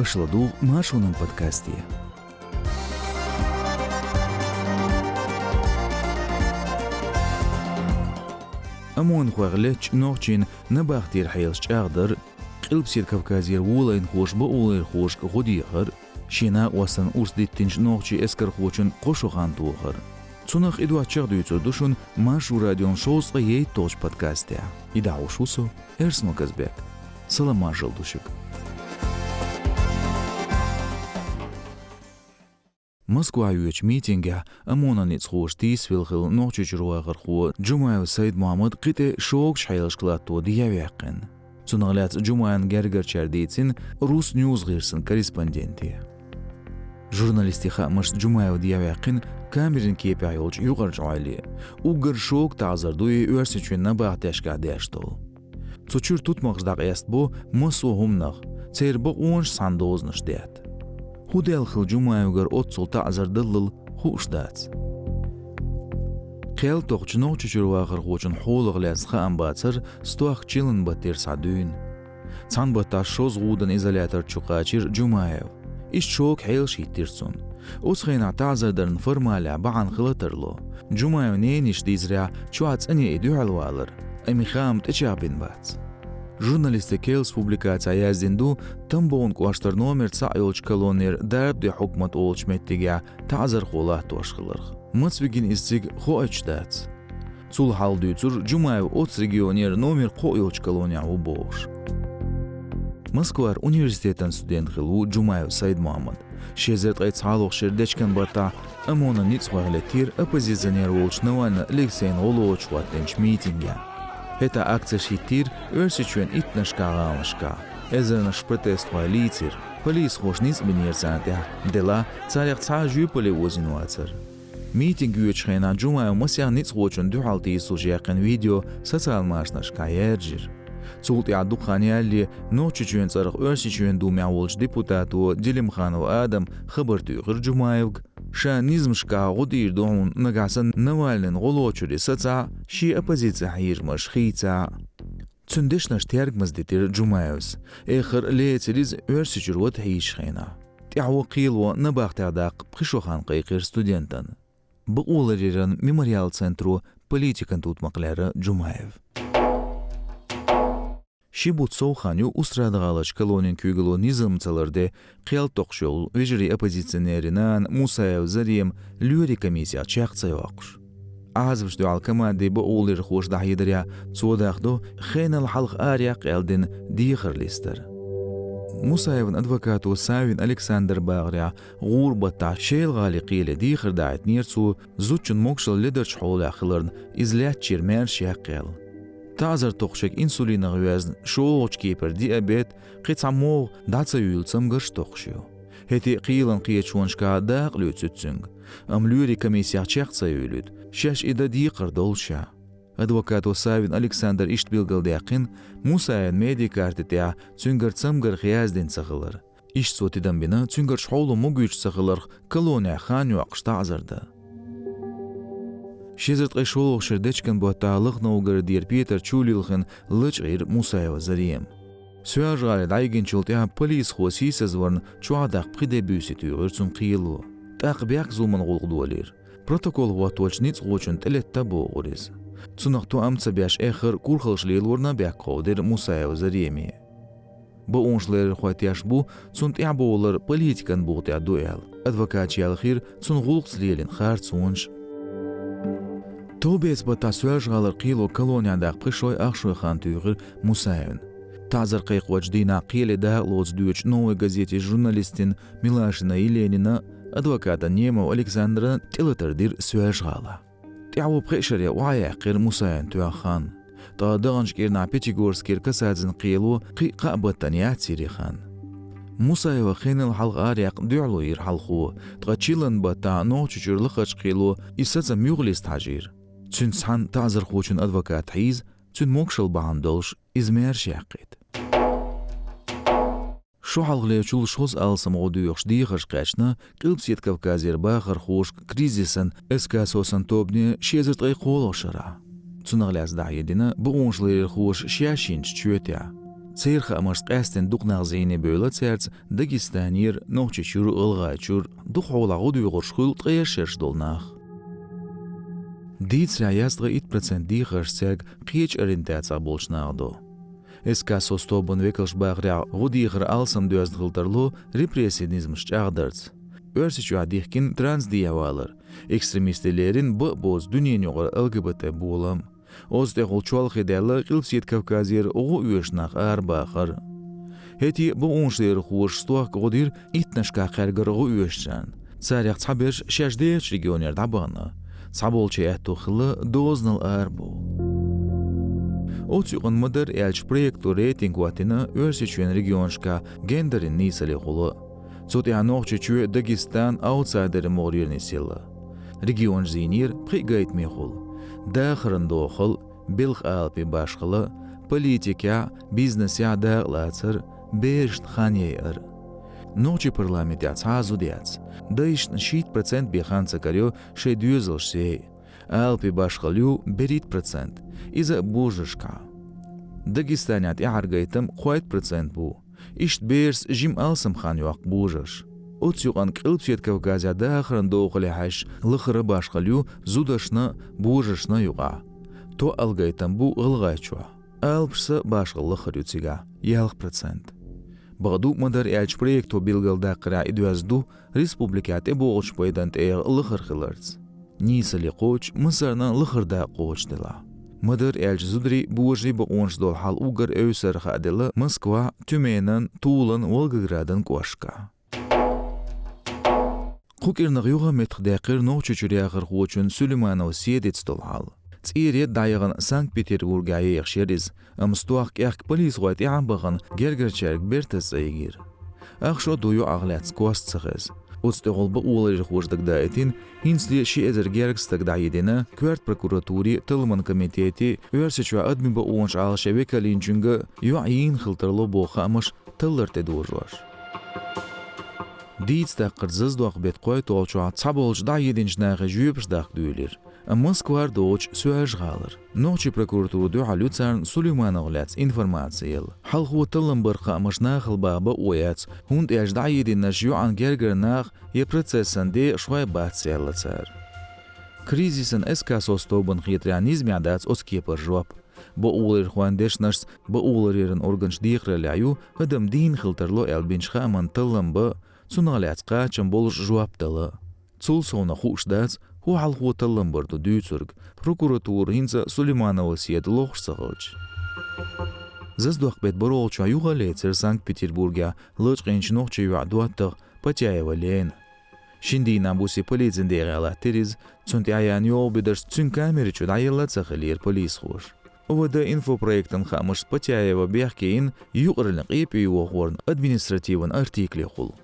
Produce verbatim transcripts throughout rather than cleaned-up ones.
Аша ладугӀу Маршонан подкасте. ОМОН-хойх леттачу нохчийн набахтера хьелаш чӀагӀдар, Къилбаседа Кавказера волавеннархоша бакъоларъярхошка гӀо дехар, шен накъостан урс диттинчу нохчийн эскархочун кхо шо хан тохар. Цунах а доцчух дуьйцур ду шуна Маршо радион шовзткъе ейтталгӀачу подкасте. И дӀахьош ву со, Эрсмо Казбек. Салам-маршалла ду шуьга. Москвахь йоьдучу митингехь ОМОН-ан ницкъахоша тийсавелла хилла Нохчийчуьра вахархо Джумаев Сайд-Мохьмад кхин тӀе шогачу хьелашка латто дехьаваьккхина. Цунах лаьцна Джумаевн гергарчара дийцина Рус Ньюс гӀирсан корреспонденте. Журналистийн хаамашца, Джумаев дехьаваьккхина камерийн кепехь йолчу юкъарчу Ӏойле. Уггар шога таӀзар ду и Оьрсийчоьнан набахтешкахь деш долу. Цу чуьра тутмакхаш дӀакъаьстабо массо а хӀуманах, церан бакъонаш цхьана дозанаш детта. ХӀун даьлла хилла Джумаевгара оццул таӀзар даллал, хууш дац. Кхел тохучу Нохчийчуьра вахархочун хьолах лаьцна хаам бацара стохка чиллан баттера схьа дуьйна. Цхьана баттахь шозза гӀуданан изолятор чу кхачийра Джумаев. Иштта шога хьелаш хӀиттийра цунна. Оцу хенахь таӀзар даран формалехь бахьана хила тарло. Джумаевн ненайиша дийцарехь, чохь цӀане и дуьхьал валар, амма и хаам тӀечӀагӀбина бац. Журналисте «Келс» публикацехь яздина ду Тамбовн кӀоштара номер цхьаъ йолчу колонера дарба де хьукмат олучу меттигехь таӀзархо латтош хиларх. Маца вигина иза цига, хоуьйтуш дац. Цул хьалха дуьйцура, Джумаев оцу регионера номер кхоъ йолчу колонехь ву бохуш. Москвара университетан студент хилла ву Джумаев Сайд-Мохьмад. Ши эзар ткъе цхьалгӀачу шеран дечкен баттахь ОМОН-ан ницкъахой леттийра оппозиционер волчу Навальный Алексейн гӀо лоцуш хӀоттийначу митингехь. ХӀетахь акцеш хӀиттийра Оьрсийчоьнан иттаннашкахь гӀаланашкахь. Эзарнаш протестхой лийцира. Полисхоша ницкъ бинера царна тӀехь, делахь царех цхьа а жоьпалле озийна вацара. Митинг йоьдучу хенахь Джумаев масех ницкъахочунна дуьхьал тийсалуш яьккхина видео социалан машанашкахь яьржира. Цул тӀаьхьа дукха хан ялале Нохчийчоьнан цӀарах Оьрсийчоьнан Думехь волчу депутато Делимханов Адама хабар туьйхира Джумаевга, ша низамашкахь гӀо дийр ду хьуна, нагахь санна Навальныйн гӀо лоцуре сацахь а, шен оппозицин хьежамаш хийцахь а. Цуьнан дешнаш тергамза дитира Джумаевс. Эххар а лецира иза Оьрсийчуьра вада хьийзачу хенахь. ТӀаьхьо кхело набахтех даккха пхи шо хан кхайкхийра студентан. Бакъоларъяран «Мемориал» центро политикан тутмакх лерира Джумаев. Ши бутт сов хан ю Устрада-ГӀаларчу колонин куьйгалло низам ца ларде, кхел токхуш йолу вежарий оппозиционерийн нана Мусаева Зарема лоьрийн комиссех чекх ца йоккхуш. Ӏазапашна дуьхьал командин бакъоларъярхоша дӀахьедарехь, цо дахдо хенал хьалха арахь аьлла дина дехар листар. Мусаевн адвокато Савин Александра бахарехь, гӀуран баттахь Шелан-ГӀалин кхеле дехар дахьийтинера цо, зудчун могушалла ледарчу хьолехь хиларна, иза лаьттачуьра маьрша яккха аьлла. ТаӀзар тохучуьнга инсулинах йоьзна, шолгӀачу кепара диабет, кхин цхьа могӀа дӀа ца юьйлу цамгарш тохуш ю. ХӀетте а кхелан кхеташонашкахь дакъа лоьцуьйту цуьнга, амма лоьрийн комиссех чекх ца юьйлуьйту, шаьш и дан декхар доллушехь. Адвокато Савин Александра иштта билгалдаьккхина Мусаевн медиакарти тӀехь цуьнгара цамгарх яздина ца хилар. Иштта цо тидам бина цуьнгарчу хьоло могуьйтуш ца хиларх колонехь хан йоккхуш таӀзар дан. Ши эзар ткъе шолгӀачу шеран дечкен баттахь Лахновгородера Петр Чулилхин лачкъийра Мусаева Зарема. Соьлжа-ГӀале дӀайигначул тӀаьхьа полисхо сийсазварна чохь даккха пхи де-буьйса туьйхира цунна кхело. ТӀаккха бехк-зуламан гӀуллакх долийра. Протокол хӀотточу ницкъахочунна тӀелетта бохура иза. Цунах тоам ца беш, эххар а курхалш лелорна бехк кховдийра Мусаева Зареме. Бакъонашларъярхой тешна бу, цунна тӀаьхьабовлар политикан бух тӀехь ду аьлла. Адвокаташа ялхийра цунна гӀуллакхца лелийна харцонаш. Товбеца баттахь Соьлжа-ГӀалара кхело колонехь даккха пхи шой ах шой хан туьйхира Мусаевна. ТаӀзар кхайкхочу дийнахь кхеле дакъа лоцу доьчу «Новой газетин» журналистина Милашина Еленина, адвокатан Немов Александрана тӀелатар дира Соьлжа-ГӀалахь. ТӀаьхьо пхеа шаре охьаяьккхира Мусаевн тоьхна хан. Ткъа даханчу кӀирнахь Пятигорскера касацин кхело кхин а кхаа баттана яцйира и хан. Мусаевах хенал хьалха арахь дуьхьало йира хьалхо, ткъа чиллан баттахь Нохчийчуьра Лакхарчу кхело и сацам юхалиста хьажийра. Цуьнца цхьаьна таӀзархочун адвокат хьийза, цуьнан могушалла бахьана долуш, иза маьрша яьккхийта. Шо хьалхалерчул шозза алсам гӀо доьхуш дехарш кхаьчна Къилбаседа Кавказера бахархошка кризисан эскархочун тобане ши эзар ткъе кхоалгӀачу шарахь. Цунах лаьцна дӀахьедина бакъонашларъярхоша шаьш йинчу чоьтехь. Церан хаамашца, къаьстина дукха нах зене бевлла цаьрца Дагестанера, Нохчийчуьра, ГӀалгӀайчуьра, дукха хьолахь гӀо доьхурш хуьлу ткъе шераш долу нах. Дийцарехь, яздагалла итт процент дехарш цаьрга кхечу ориентацехь болчу наха до. С К СОС тобанан векалша бахарехь, гӀо дехар алсам доьзна хила тарло репрессийн низамаш чӀагӀдарца. Оьрсийчохь дихкина трансдеха валар, экстремистийн леррина бакъбоцу дуьненаюкъара Л Г Б Т болам. Оцу тӀехула чолхе даьлла Къилбаседа Кавказера гӀо оьшу нах арабахар. ХӀетте а бакъонашларъярхоша стохка гӀо дира иттаннашкахь кхаьргара гӀо оьшучарна. Царех цхьаберш шаьш дехачу регионера дӀабахана. Цхьаболчеран аьтто хилла дозанал арабовла. Оцу юкъана, ма-дарра аьлча, проекто рейтинг хӀоттийна Оьрсийчоьнан регионашкахь гендерийн нийсалехула. Цу тӀехь Нохчийчоь, Дагестан аутсайдерийн могӀарера нисъелла. Регионаш зийнера пхи гайтамехула: дахаран дохал, белхан алапийн башхал, политикехь, бизнесехь дакъалацар, берашна хан яйар. Нохчийн парламентехь цхьа а зуда яц. Дайшна шийтта процент бен хан ца карайо шайн доьзалш сей. Алапийн башхал ю берхӀитта процент, иза а божаршкахь. Дагестанехь тӀаьхьара гайтам кхойтта процент бу. Иштта берашца жима алсам хан йоккху божарша. Оцу юкъана Къилбаседа Кавказехь дахаран дохале хьаьжча лахара башхал ю зудашна а, божаршна а юкъахь. Тоъал гайтам бу ГӀалгӀайчохь. Алапашца башхалла лахара ю цигахь, ялх процент. Бакъду, ма-дарра аьлча, проекто билгалдаккхарехь и доьзна ду республикехь тӀебогӀучу пайданан тӀегӀа лахара хиларца. Нийсале кхочуш массарна а лахара дакъа кхочушделахь. Ма-дарра аьлча, зударийн, божарийн бакъонаш долу хьал уггар эвсара хааделла Москвахь, Тюменан, Тулан, Волгоградан кӀошташкахь. Кху кӀирнах юха а меттахдаьккхира Нохчийчуьра яхархочун Сулейманов Седица долу хьал. ЦӀера едда дӀаяхана Санкт-Петербургехь ехаш яра иза, амма стохка кӀехка полисхой тӀаьхьа а бахана, гергарчаьрга бертаза цӀа йигира. Ах шо а ду йоӀах лаьцна кост ца хезна. Оцу тӀехула бакъоларъярхоша дагадаийтина, хӀинцале ши эзар гергга стаг дӀайидина коьрта прокуратури, талламан комитети, Оьрсийчохь адамийн бакъонаш Ӏалашъян векал йинчуьнга йоӀ йийна хила тарло боху хаамаш таллар тӀе дожош. Дийца даккхарца Заздокъ-беттан кхойтталгӀачохь цхьаболчу дӀайидинчу нахе жоьпаш дахка дуьйлира. Амма Москвара доцучу Соьлжа-ГӀалара. Нохчийн прокуратура дуьхьал ю царна Сулеймановх лаьцна информаци елла. Хьалхо таллам барх хаамаш нахала баха бакъо яц, хӀунда аьлча дӀайидинарш йоӀан гергара нах я процессан декъашхой бац, аьлла цара. Кризисан С К СОС тобанна хетарехь низамехь дац оцу кепара жоп. Бакъоларъярхойн дешнашца бакъоларъяран органаш дехараллехь ю адам дийна хила тарло аьлла бинчу хааман таллам бан, цунах лаьцна кхачам болуш жоп дала. Цул совнаха хууш дац, хӀун хьалхо таллам бар ду дуьйцург, прокуратура хӀинца Сулейманов Седа лохуш ца хилча. Заздокъ-беттан бархӀолгӀачохь юха а лецира Санкт-Петербургехь лачкъийначу нохчийн йоьӀан доттагӀа Потяева Лена. Шина дийнахь бусе полицин декъехь латтира иза, цунна тӀаьхьа яьхна йогӀу бедарш цуьнан камери чу дӀаелла а ца хиллера полисхоша. О В Д инфопроектан хаамашца, Потяева бехке йина юкъараллин къепе йохорна административан артиклехула.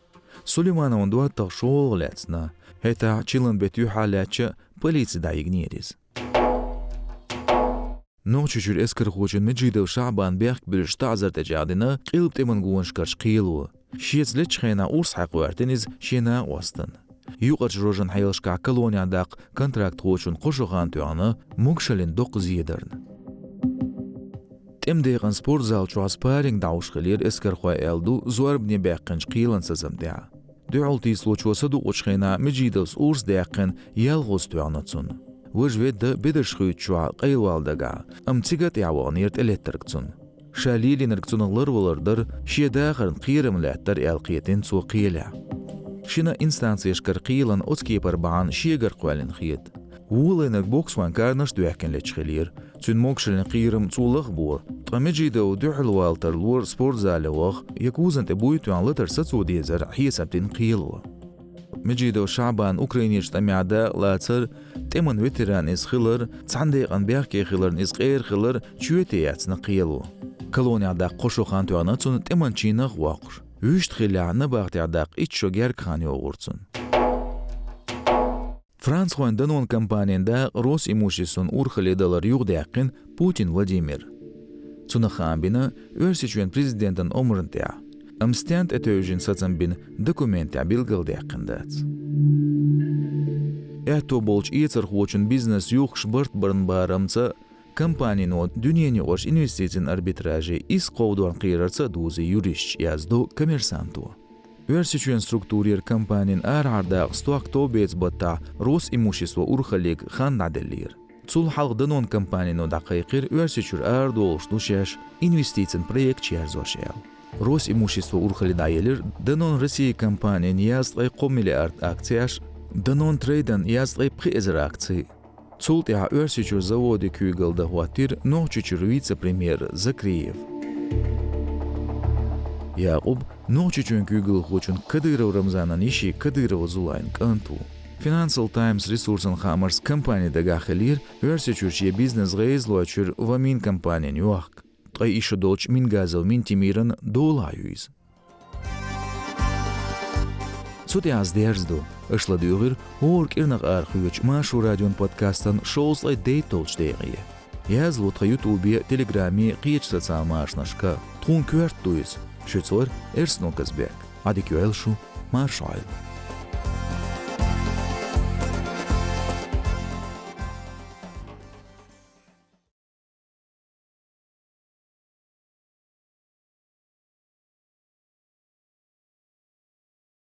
Сулеймановн доттагӀа шолгӀа лаьцна. ХӀетахь, чиллан беттан юьххьехь лаьттача, полице дӀайигнера иза. Нохчийчуьра эскархочун Меджидов ШаӀбанан бехк буьллуш таӀзар тӀечӀагӀдина Къилба тӀеман гонашкарчу кхело. Шеца леччу хенахь урс хьаькъ гӀоьртина иза шен накъостан. Юкъарчу рожан хьелашкахь колонехь даккха контрактхочун кхо шо хан тоьхна могашаллин доккха зедарна. ТӀеман декъан спортзал чохь спарринг дӀахьош хиллера эскархой, аьлла ду зорбане баьккхинчу кхелан сацам тӀехь. Дуьхьал тийсалучо садукъучу хенахь Меджидовс урс даьккхина, ялхазза тоьхна цунна. Важа ведда бедарш хуьйцучохь къайлавала дагахь, амма цига а тӀаьхьа ваханера тӀелеттарг цунна. Ша лелийнарг цунах ларвалар дара, шен дахарна кхерам лаьттара аьлла кхетийна цо кхелехь. Шина инстанцешкара кхелан оцу кепара бахьана шегара кхоьллина хета. Волайнарг боксхойн карнаш а доьхкина лечкъа хиллера. Цуьнан могашаллин кхерам цо лахбора, ткъа Меджидов дуьхьал вала тарлора спортзале ваха, я кузан тӀе буй тоьхна латар сацо дезара хьесап дина кхело. Меджидов ШаӀбанан Украинерчу тӀамехь дакъалацар, тӀеман ветеран иза хилар, цхьана декъана бехке хиларна иза къера хилар чоьте яьцна кхело. Колонехь даккха кхо шо хан тоьхна цунна тӀеман чинах а воккхуш. Вуьшта хиллехь, набахтехь даккха итт шо гергга хан йогӀура цунна. Францхойн данон компанин дакъа Росимуществон урхалле далар юхадаьккхина Путин Владимира. Цунах хаам бина Оьрсийчоьнан президентан омрана тӀехь, амма стенна тӀетевжина сацам бина документехь билгалдаьккхина дац. Аьтто болчу эцархочун бизнес юхкуш барт баран барамца компанино дуьненаюкъарчу инвестицийн арбитраже исс кховдорна кхерарца а дузий юристаш, яздо Коммерсанто. Оьрсийчоьнан структурера компанин арахьара дакъа стохка товбеца баттахь Росимущество урхаллига хан дӀаделлера. Цул хьалха Данон компанино дӀакхайкхира, Оьрсийчуьра арадолуш ду шаьш инвестицийн проекташ ерзош аьлла. Росимущество урхалле дӀаелира Данон Россия компанин язткъе кхо миллиард акцеш, Данон Трейден язткъе пхи эзар акци. Цул тӀаьхьа Оьрсийчуьра заводийн куьйгалла дан хӀоттийра Нохчийчуьра вице-премьер Закриев. Якъуб Нохчийчоьнан куьйгалхочун Кадыров Рамзанан йишин Кадырова Зулайн кӀант ву. Financial Times ресурсан хаамашца компани дагахь хиллера Оьрсийчуьра шен бизнес гӀезалойчуьра Вамин компанин йохка. Ткъе исс шо долчу Мингазов Минтимиран долахь ю иза. Цу тӀехь ас дерза ду. Аша ладуьйгӀира хӀора кӀирнах арахоьцучу Маршо радион подкастан шовзткъе дейтталгӀачу декъе. Язло тхан Ютубе, Телеграме, кхечу социал машанашка. Тхуна коьрта ду иза. Шуьца вара Эрсно Казбек. Ӏадика йойла шу, марша Ӏойла.